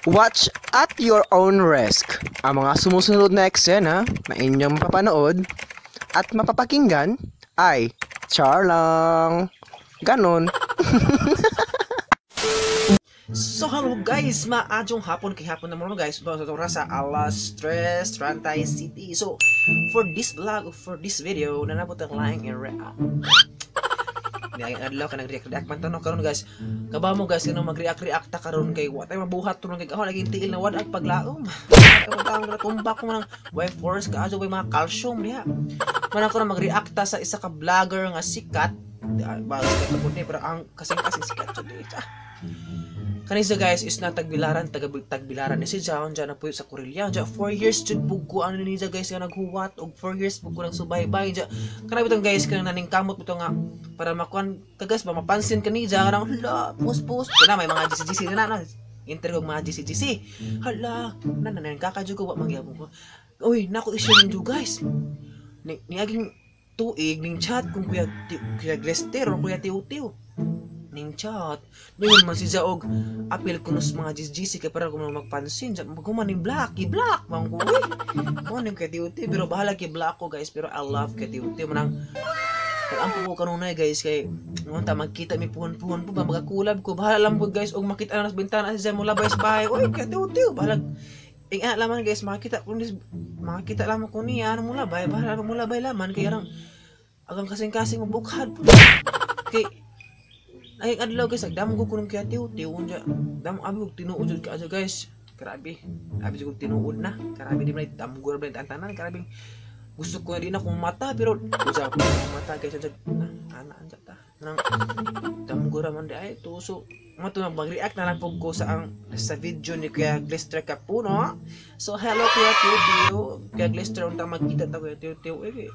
Watch at your own risk. Ang mga sumusunod na eksena na inyong mapapanood at mapapakinggan ay char lang. Ganon. So hello guys, maadyong hapon kay hapon naman guys. So sa alas 3 City. So for this vlog, for this video, nanabot ang laing react. Niayang adlaw ka nag-react man tanong karon guys. Kaba mo guys kanang mag-react-react ta karon kay wa tay mabuhat turon kay ako lagi tiil na wad ang paglaom. Ang tumbak ko ng way force ka ajo way mga calcium diha. Man ako na mag-react ta sa isa ka vlogger nga sikat. Bago sikat na po pero ang kasing-kasing sikat jud di. Kanisa guys is na tagbilaran, tagbilaran ni si John dyan na po sa Korea. Dyan 4 years jud bugko ano niya guys nga naghuwat og 4 years bugko nang subaybay dyan. Kana bitong guys kanang naning kamot bitaw nga para makuan ka guys ba mapansin kaniya kanang hala post post kana may mga GCGC na na inter og mga GCGC. Hala na na kaka jud ko wa mangyapon ko. Uy, nako issue ninyo guys. Ni niaging tuig ning chat kung Kuya Kuya Glester o Kuya Tiw Tiw ning chat. Doon man si Jaog apil kuno sa mga GGC kay para kung magpansin sa maghuman ning black, i-black man ko. Uy. Mo ning kay Tiw Tiw pero bahala kay black ko guys pero I love kay Tiw Tiw manang ampo ko kanunay guys kay ngunta magkita mi puhon-puhon po ba magakulab ko bahala lang po guys og makita na sa bintana si mo labay sa bahay. Uy kay Tiw Tiw bahala ing laman guys makita ko makita lamang ko niya ano mo labay bahala mo labay laman kay arang agang kasing-kasing mabukhad po kay ay adlaw guys nagdamgo ko ng Kuya Tiw Tiw unja dam abi og tinuod jud kaayo guys grabe abi jud tinuod na grabe di man damgo ra ba tanan grabe gusto ko na din akong mata pero usa ko mata guys unja na ana unja ta nang damgo ra man di ay to so mo to mag-react na lang pug ko sa ang sa video ni Kuya Glester Kapuno. So hello Kuya Tiw Tiw, Kuya Glester unta magkita ta Kuya Tiw Tiw eh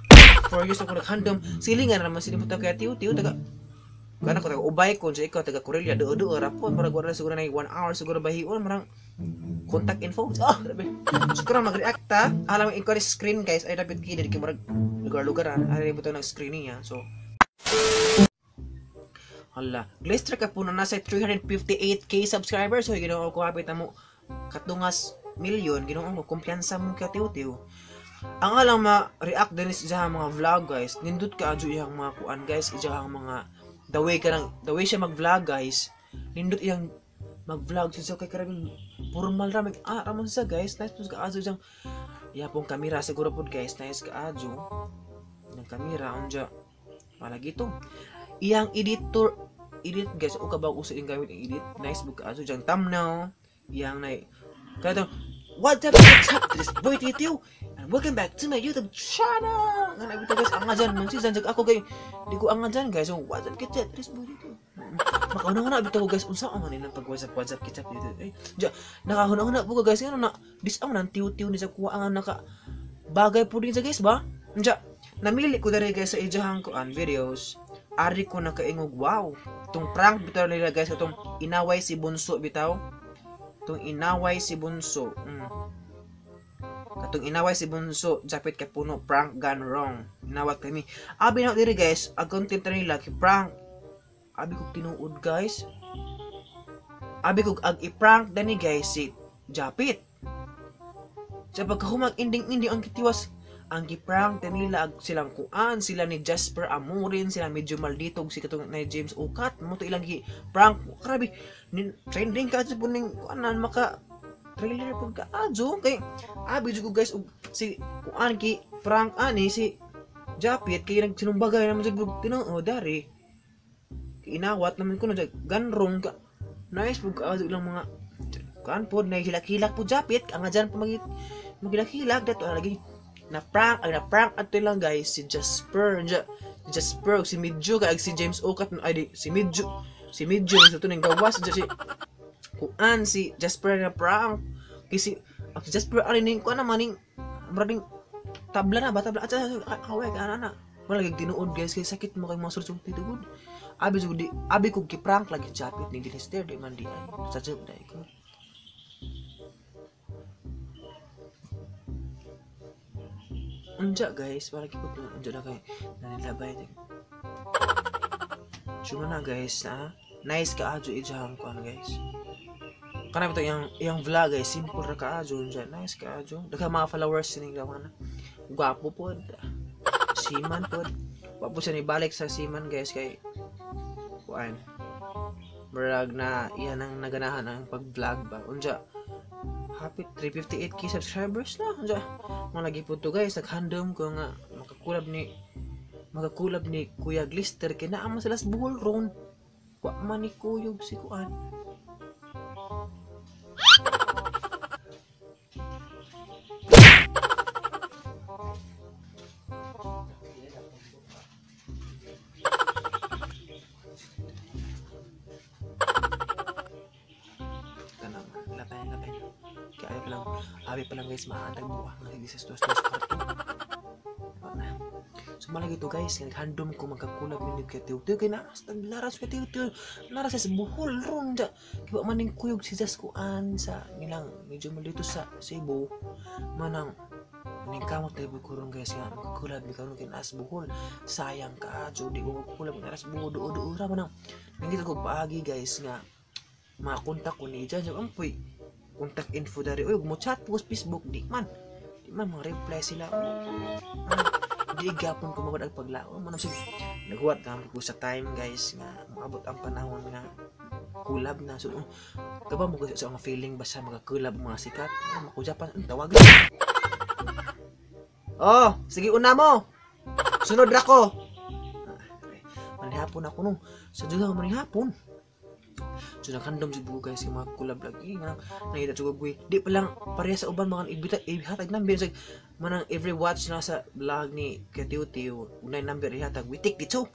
4 years ako naghandom silingan ra man silipot ta Kuya Tiw Tiw taga kana ko taga ubay ko siya ikaw taga Korea do do ra po murag wala siguro na 1 hour siguro bahion marang contact info. Oh grabe. So karon mag-react ta alam mo i screen guys ay dapat kid kay murag lugar-lugar ari butang nag screen niya. So hala Glester Kapuno nasa 358K subscribers. So Ginoo ko hapit na mo katungas milyon Ginoo ko kumpiyansa mo kay Tiw Tiw. Ang alang ma-react din sa mga vlog guys nindot ka adyo iyang mga kuan guys iyang mga the way ka nang the way siya mag-vlog guys nindot iyang mag-vlog siya kay karabing formal ra mag ramon siya guys nice pud ka adyo siyang iya pong kamera siguro pud guys nice ka adyo ng kamera unja palagi to iyang editor edit guys o kabaw uso iyang gamit ang edit nice pud ka adyo diyang thumbnail iyang nay kaya what's up this boy Tiw and welcome back to my YouTube channel. Nga nagito guys angajan man si Zanjag ako kay di ko angajan guys. So what's up kitchat this boy Tiw. Makauna na bitaw guys unsa man nilang pag what's up kitchat dito. Eh ja nakahuna-huna po ko guys ngano na disaw nang Tiw Tiw ni sa kuha ang naka bagay po din sa guys ba? Unja namili ko diri guys sa ijahang kuan videos. Ari ko nakaingog wow. Tung prank bitaw nila guys atong inaway si Bunso bitaw. Tung inaway si Bunso. Katong inaway si Bunso, Japet Kapuno, prank gone wrong. Inawat kami. Abi na diri guys, ang content nila ki prank. Abi kog tinuod guys. Abi kog ag i-prank dani guys si Japet. Sa pagkahumag ending-ending ang kitiwas, ang gi-prank nila ag silang kuan, sila ni Jasper Amorin, sila medyo maldito si katong ni James Ukat, mo to ilang gi-prank. Grabe, trending ka jud ning kuanan maka trailer pud ka adyo kay abi jud ko guys og si kuan ki prank ani si Japet kay nagsinumbagay naman jud tinuod dari. Inawat naman kuno ganrong ka. Nice pud ka adyo ilang mga kuan pod nahilak-hilak pud Japet ang adyan pa magilak-hilak dato lagi. Na prank ay na prank ato lang guys si Jasper Jasper si Midjo kay si James Okat ay di, si Midjo sa to ning gawas si kuan si Jasper na prank kay si Jasper ani ning kuan naman ning murag tabla na ba tabla at away ka ana wala lagi tinuod guys kay sakit mo kay mga sursong titugod abi jud di abi kog ki prank lagi Japet ning Glester di man di ay sa job dai ko. Unja guys, para kiko unja na kay nanilabay din. Suma na guys, ha? Nice ka adyo ijahang kuan guys. Kanang ito iyang vlog ay simple ra kaayo siya. Nice kaayo. Daghan mga followers sining gawa na. Gwapo pod. Seaman pod. Wa po siya nibalik sa seaman guys kay kuan. Murag na iyan ang naganahan ang pag-vlog ba. Unja happy 358k subscribers na. Unja mga lagi po to guys, naghandom ko nga makakulab ni Kuya Glister kay naa man sila sa Bohol ron. Wa man ni kuyog si kuan. Abi pa lang guys, maatag buha nga sige sa dos kwarto. So malagi to guys, naghandom ko magkakulab ni kay Tiw-Tiw kay naa sa Tagbilaran sa Tiw-Tiw. Nara sa Bohol ron ja. Kay wa man ning kuyog si Jas kuan sa nilang medyo malito sa Cebu. Manang ning kamot na ko ron guys nga magkakulab ni karon kay naa sa Bohol. Sayang ka, jo di ko magkakulab nara sa Bohol duo-duo ra manang. Nangita ko paagi guys nga makontak ko ni Jan ampoy contact info dari oy mo chat po sa Facebook di man mga reply sila. Di gapon ko mawad ang paglaom man sig naghuwat na ko sa time guys nga moabot ang panahon nga collab na. So kaba mo sa ang feeling basta makakulab mga sikat makujapan tawag. Oh, sige una mo. Sunod ra ko. Manihapon ako nung sa duha manihapon. So naghandom jud bugo guys yung mga collab lagi nga nakita jud ko di pa lang pareha sa uban mga ibita ihatag number sa manang every watch na sa vlog ni Kuya Tiw-Tiw unay number ihatag we take dito.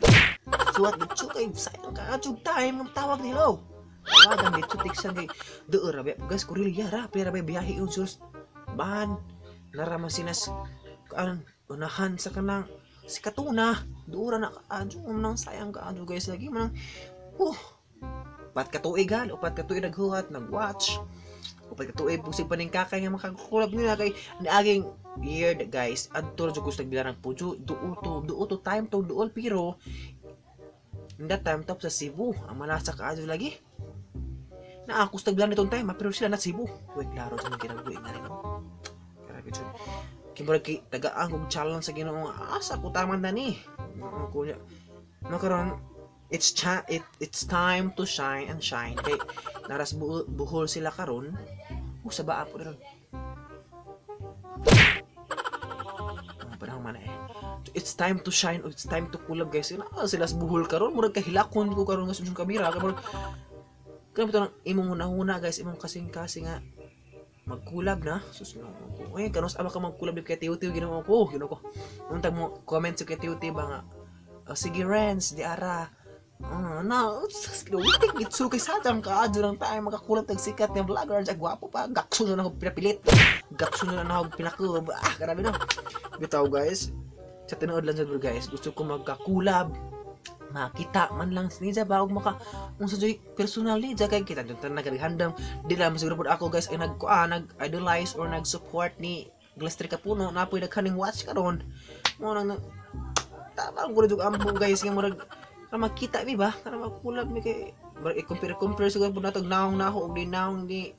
Suwat dito kay sayang ka jud time ng tawag ni hello. Tawagan dito tiksan kay duo ra guys kurilya ra pero ra biyahe yung sus ban nara man sinas kan unahan sa kanang si Katuna duo ra na kaadyo manang sayang kaadyo guys lagi manang upat katuig ha, upat katuig naghuhat, nagwatch. Upat katuig pusig pa ning kakay nga makakulab nila kay niaging year guys, adto ra jud ko sa Tagbilaran po duo to time to duol pero in that time top sa Cebu, ang malasa kaadyo lagi. Na ako sa Tagbilaran nitong time, pero sila na Cebu. Uy, klaro sa mga kinabuhi na rin. Grabe jud. Kimurag kay tagaan kog challenge sa Ginoo nga asa ko taman na ni. Kunya. Makaron it's time to shine and shine kay naras buhol sila karon. Sa baa po ron. Parang man eh. So, it's time to shine, it's time to collab guys. Na sila sa buhol karon, murag kahilakon ko karon sa kamera. Murag kanang bitaw imong hunahuna guys, imong kasing-kasing nga magkulab na. Sus no ko. Ay kanos aba ka magkulab kay Tiw-Tiw Ginoo ko, Ginoo ko. Untag mo comment sa kay Tiw-Tiw ba nga oh, sige Renz, di ara. Na, witik gitsu kay sadang kaadyo lang tayo makakulab tag sikat nga vlogger, ag gwapo pa, gakso na ako pinapilit. Gakso na ako pinakub. Ah, grabe no. Bitaw guys. Sa tinuod lang sad guys, gusto ko magkakulab. Makita man lang niya ba og maka unsa joy personal niya kay kita jud tanan naghandam. Di lang siguro pud ako guys ay nag nag-idolize or nag-support ni Glister Kapuno na poy daghan ning watch karon. Mo nang tabang ko jud ampo guys nga murag para makita mi ba para makulab mi kay murag i-compare siguro pud natog naong nako og di naong ni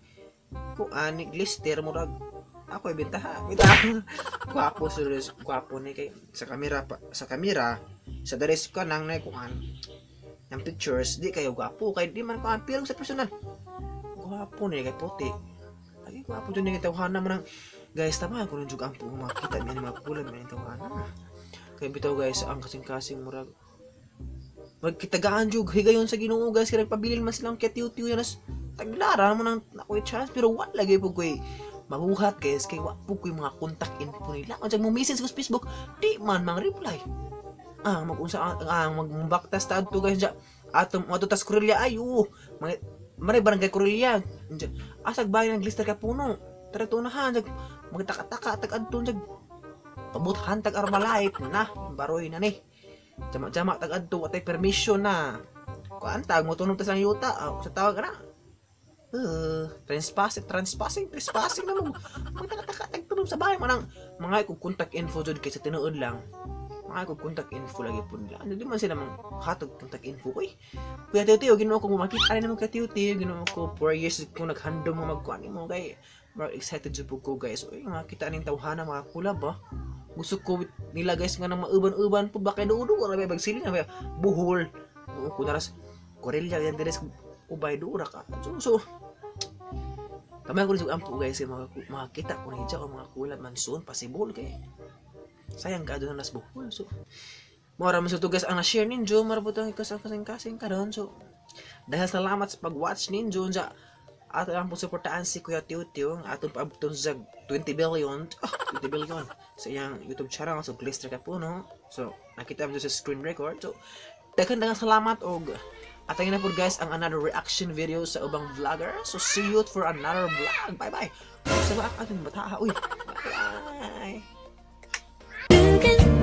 kuan ni Glister murag ako ibentaha. Gwapo serious gwapo ni kay sa kamera pa, sa kamera sa dares ka nang nay kuan ng pictures di kayo gwapo kay di man kuan pero sa personal gwapo ni kay puti. Lagi gwapo jud ni tawhana man ang guys tama ko jud ampo makita mi ni makulab mi tawhana. Kay bitaw guys ang kasing-kasing murag magkitagaan jud higayon sa Ginoo guys kay nagpabilin man silang kay Tiw-Tiw yan as Tagbilaran mo nang nakoy chance pero wa lagi po koy mabuhat guys kay wa po koy mga contact info nila. Kung mo message ko sa Facebook di man mang reply. Ang magunsa ang magbaktas ta adto guys ja atom adto tas Korelia ayo. Mare barangay Korelia. Asag bahay ng Glister Kapuno. Tara tunahan jag magtaka-taka tag adto jag pabuthan tag Armalite na baroy na ni. Jama-jama tag adto atay permission na. Kuan tag mo tunog ta sa yuta sa tawag na. Trespassing na mo. Magtaka-taka tag tunog sa bahay manang mga kung contact info jud kay sa tinuod lang. Mga ko contact info lagi po nila. Ano di man sila mang hatog contact info ko eh. Kuya Teo Teo, Ginoo ko makita rin naman Kuya Teo Teo, Ginoo ko 4 years ko naghandom mo magkuan mo kay more excited jud po ko, guys. Uy, makita ning tawhana mga collab ba. Gusto ko nila, guys, nga nang mauban-uban po ba kay dudo ra ba bagsiling na ba buhol. Oo, kunaras Corella yan diri sa ubay dura ka. So kamay ko rin ampo, guys, mga makita ko ni ang mga collab man soon possible kay sayang ka doon nas Bohol. So mora man sa to, guys, ang na-share ninyo, mara po itong kasing kasing karon. So dahil salamat sa pag-watch ninyo sa ato lang po suportaan si Kuya Teo Teo ang atong paabton sa 20 billion, ah, 20 billion sa iyang YouTube channel. So Glister ka po, no? So nakita mo sa screen record. So daghan daghang salamat og atangin na po, guys, ang another reaction video sa ubang vlogger. So see you for another vlog. Bye bye. Sa ba ang atong bata, uy. Bye bye.